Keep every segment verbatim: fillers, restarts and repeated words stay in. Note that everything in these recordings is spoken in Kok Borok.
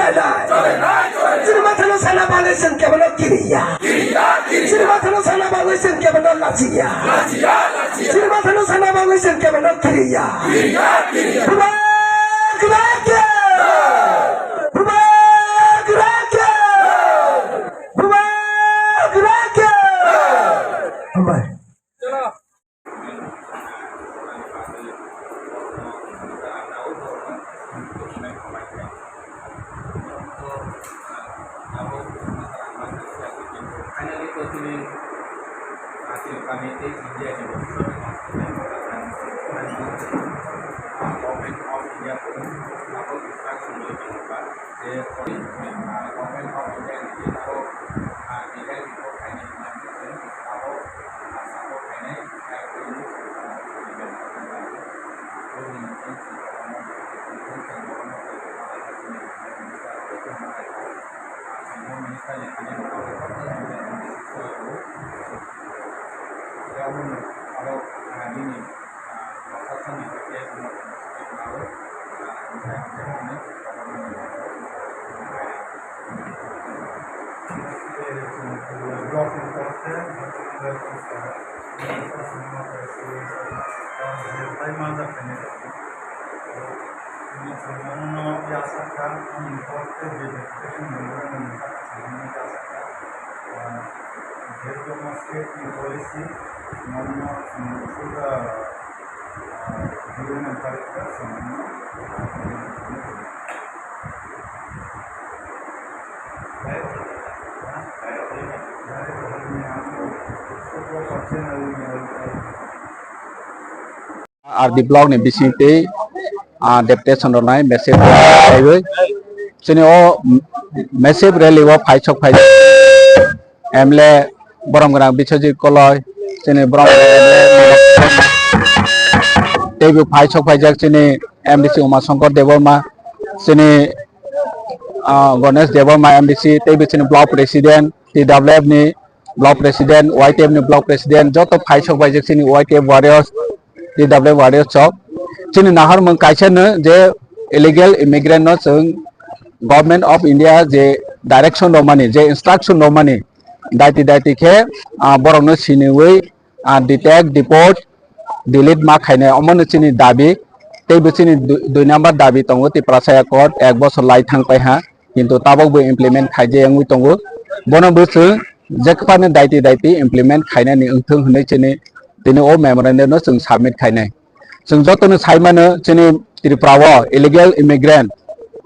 Chini mathano sana bagwi chwng kebono kiriya. Chini mathano sana bagwi chwng kebono lachiya. Chini mathano sana bagwi chwng kebono kiriya. Bubagra ke! Bubagra ke! Bubagra ke! Hambai. R D block ni bising twi, ah, deputation rwnai message rwlaiwi. Chini o message rally o phai sok phai M L A borom gwnang Biswajit Koloi, chini borom gwnang M L A teibo phai sok phaijak chini M D C Uma Shankar Debbarma, chini, ah, Ganesh Debbarma M D C, teibo chini block president, T W F ni block president, Y T F ni block president, joto phai sok phaijak chini Y T F warriors, T W F warriors chok. Chini naharmung kaisa no je illegal immigrant no chwng Government of India je direction rwmani, je instruction rwmani, daiti daiti khe, ah, borokno siniwi, ah, detect, deport, delete ma khainai, omono chini dabi. Teibo chini dui, dui number dabi tongo, Tiprasa Accord ek bosor lai thang paiha, kintu tabok bo implement khaijak wngwi tongo. Bono bo chwng jephano daiti daiti implement khainani wngthung hwnwi chini tini o memorandum no chwng submit khainai. Chwng jotono sai mano, chini Tripura o illegal immigrant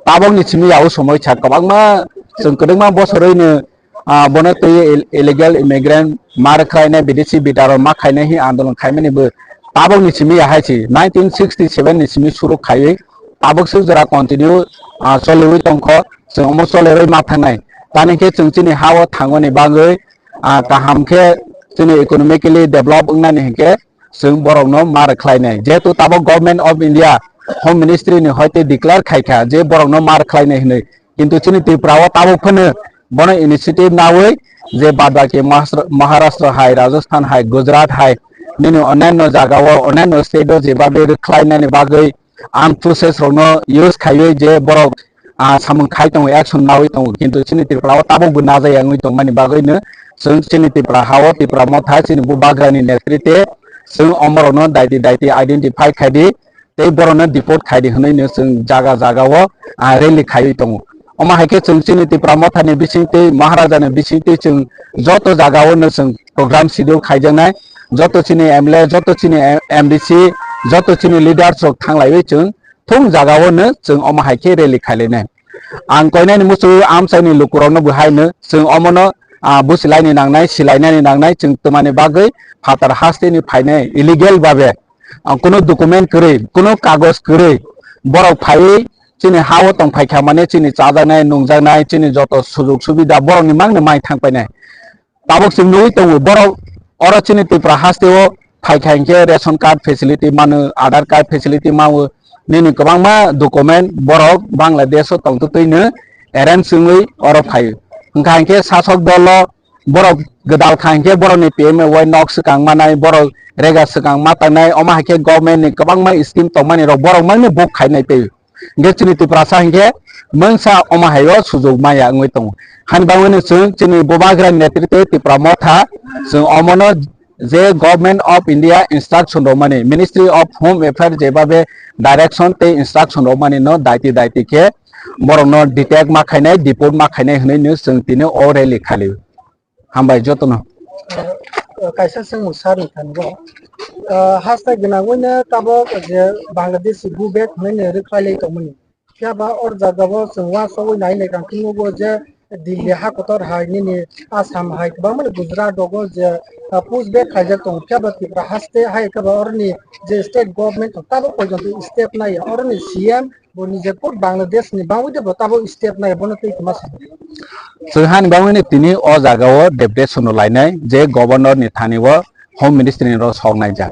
tabokni simi ya o somoi sa kwbangma, chwng kwbangma bosoroi no, ah, bono twi ill-, illegal immigrant ma rwkhlainai, bidesi bidaro ma khainai hi andolon khaimani bo tabokni simi ya hai si nineteen sixty seven ni simi suru khaiwi tabok swk jora continue, ah, choliwi tongkho, chwng omo cholerwi ma thangnai. Tani khe chwng chini ha o thangmani bagwi, ah, kaham khe chini economically develop wngnani hinkhe chwng borokno ma rwkhlainai. Jehetu tabok Government of India Home Ministry ni hoite declare khaikha je borokno ma rwkhlainai hinwi, kintu chini Tripura o tabok phano bono initiative nawi je badbaki Mahasra-, Maharashtra hai, Rajasthan hai, Gujarat hai, nini onyanyo jaga o, onyanyo state o jebabe rwkhlainani bagwi armed forces rokno use khaiwi je borok, ah, samung khai tongo, action nawi tongo, kintu chini Tripura o tabok bo najai wngwi tongmani bagwi no chwng chini Tripura ha o Tipra Motha chini Bubagra ni netrite chwng omorokno daiti daiti identify khaidi tei borokno deport khaidi hwnwi no chwng jaga jaga o, ah, rally khaiwi tongo. Omo hai khe chwng chini Tipra Motha ni bising twi Maharaja ni bising twi chwng joto jaga o no chwng program schedule khaijaknai, joto chini M L A, joto chini M D C, joto chini leaders rok thanglaiwi chwng thung jaga o no chwng omo hai khe rally khailainai. Ang koinani muchungwi amchaini lukurokno bo hai no chwng omono, ah, busilaini nangnai, silainani nangnai, chwng twmani bagwi phatar hasteni phainai illegal babe, ah, kuno document kwrwi, kuno kagoj kwrwi borok phaiwi chini ha o tong phaikha mane chini chajaknai, nungjaknai, chini joto sujug subida borokni mangno mai thang painai. Tabok chwng nugwi tongo, borok oro chini Tripura haste o phaikha hinkhe ration card facility mano, Aadhaar card facility mano, nini kwbangma document borok Bangladesh o tongtwtwino arrange wngwi oro phaio. Wngkha hinkhe sasok dolo borok gwdal kha hinkhe borokni P M A Y nok swkang manai, borok rega swkang ma tangnai, omo hai khe government ni kwbangma scheme tongmani rok borok mangno book khainai tei. Hingke chini Tiprasa hingke mungsa omo haio sujok maya wngwi tongo. Hani bagwino chwng chini Bubagra ni netritwe Tipra Motha chwng omono je Government of India instruction rwmani, Ministry of Home Affairs jebabe direction tei instruction rwmani no daiti daiti khe borokno detect ma khainai, deport ma khainai hwnwi no chwng tini o rally khali. Hambai jotono. Kaisa swngmung sir ni thani bo. Ah, hastai gwnangwi no tabok je Bangladesh go back hwnwi no rwkhlai lai tongmani. Phiya ba or jaga bo chwng uansugwi nai nai kang khe nugo je Delhi ha kotor hai nini Assam hai kwbangma ni Gujarat rogo je, ah, push back khaijak tongo. Phiya ba Tripura haste hai khe ba oroni je state government tabok pojonto step nai ya. Oroni C M bo nije kok Bangladesh ni bangwi de bo tabok step nai ya, bono tei tma sa. Chwng hani bagwi no tini o jaga o deputation no lainai je governor ni thani o Home Ministry ni rok sok naijak.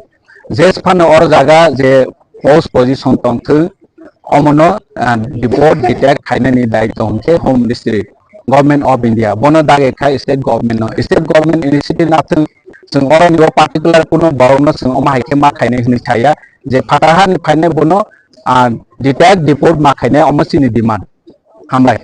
Je phano o jaga je post position tongthwng, omono, ah, deport detect khainani daityo hwnkhe Home Ministry, Government of India, bono dagi khai state government no. State government initiative nathwng, chwng oroni bo particular kuno borokno chwng omo hai khe ma khainai hwnwi saya, je phatha hani phainai bono, ah, detect deport ma khainai, omo chini demand. Hambai.